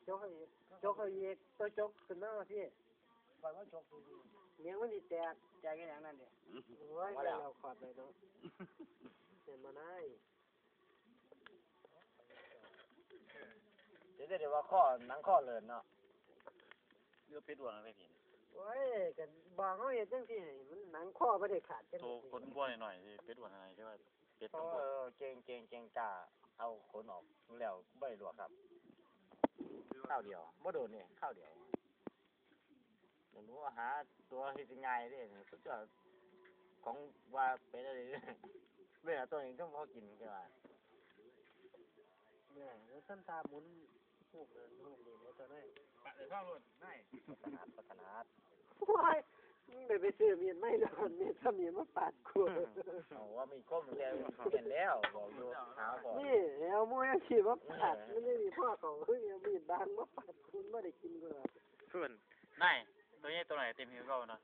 ຈົກເອົາອີກ ຈົກເອົາອີກ ໂຕຈົກຂຶ້ນມາພີ້ ຂ້ອຍມາຈົກຢູ່ນີ້ ແມ່ງມັນຊິແຕກ ແຕກອີ່ຫຍັງນັ້ນເດ ໂອ້ຍ ມາແລ້ວ ແລ້ວຂອດໄປເນາະ ເຫັນບໍ່ນາຍ ເດ ເດ ເດ ວ່າຄໍ ໜັງຄໍເລີນເນາະ ເຫຼືອເປັດອ້ວນເລີຍພີ້ ໂອ້ຍ ກັນບອກເຮົາເຮັດຈັ່ງຊີ້ໃຫ້ມັນໜັງຄໍບໍ່ໄດ້ຂາດ ໂຕຂົນບົວໜ້ອຍໆ ເປັດອ້ວນໜ້ອຍ ແຕ່ວ່າ ເປັດຕ້ອງ ເອີ ເກັ່ງ ເກັ່ງ ເກັ່ງກ້າ ເອົາຂົນອອກແລ້ວບໍ່ໄດ້ລວກຄັບ ຄາວດຽວ ບໍ່ໂດນເດ້ ຄາວດຽວ ໜູຫາຕົວເຮັດງ່າຍເດ້ ສຸດຍອດ ຂອງວ່າເປັນອະໄລ ເບິ່ງເອົາຕົວນີ້ຕ້ອງພໍກິນ ແຕ່ວ່າ ແມ່ນ ແລ້ວຊັ້ນຖ້າໝູນ ຮູບນັ້ນຮູບນີ້ແລ້ວເຈົ້ານາຍ ປະເລີຍທ້ອງໂລດນາຍ ບໍ່ຖະໜັດ ບໍ່ຖະໜັດ ໂອ້ຍ ມຶງໄດ້ໄປຊື້ມີດໃໝ່ແລ້ວ ມີດສ່ຳນີ້ມາປາດກູ ເອົາວ່າມີຄົມແຕ່ແມ່ນແລ້ວ ບອກຢູ່ ຫາບໍ່ ນີ້ ເອົາມືຈັ່ງຊີ້ມາປາດ ເອີ ມັນຍັງມີພໍເຂົາ ເອີ ເອົາມີດບາງມາປາດກູ ມັນບໍ່ໄດ້ກິນກູດອກ ພຸ້ນ ນາຍ ໂຕໃຫຍ່ໂຕໜ້ອຍເຕັມທີ່ເກົ່ານະ.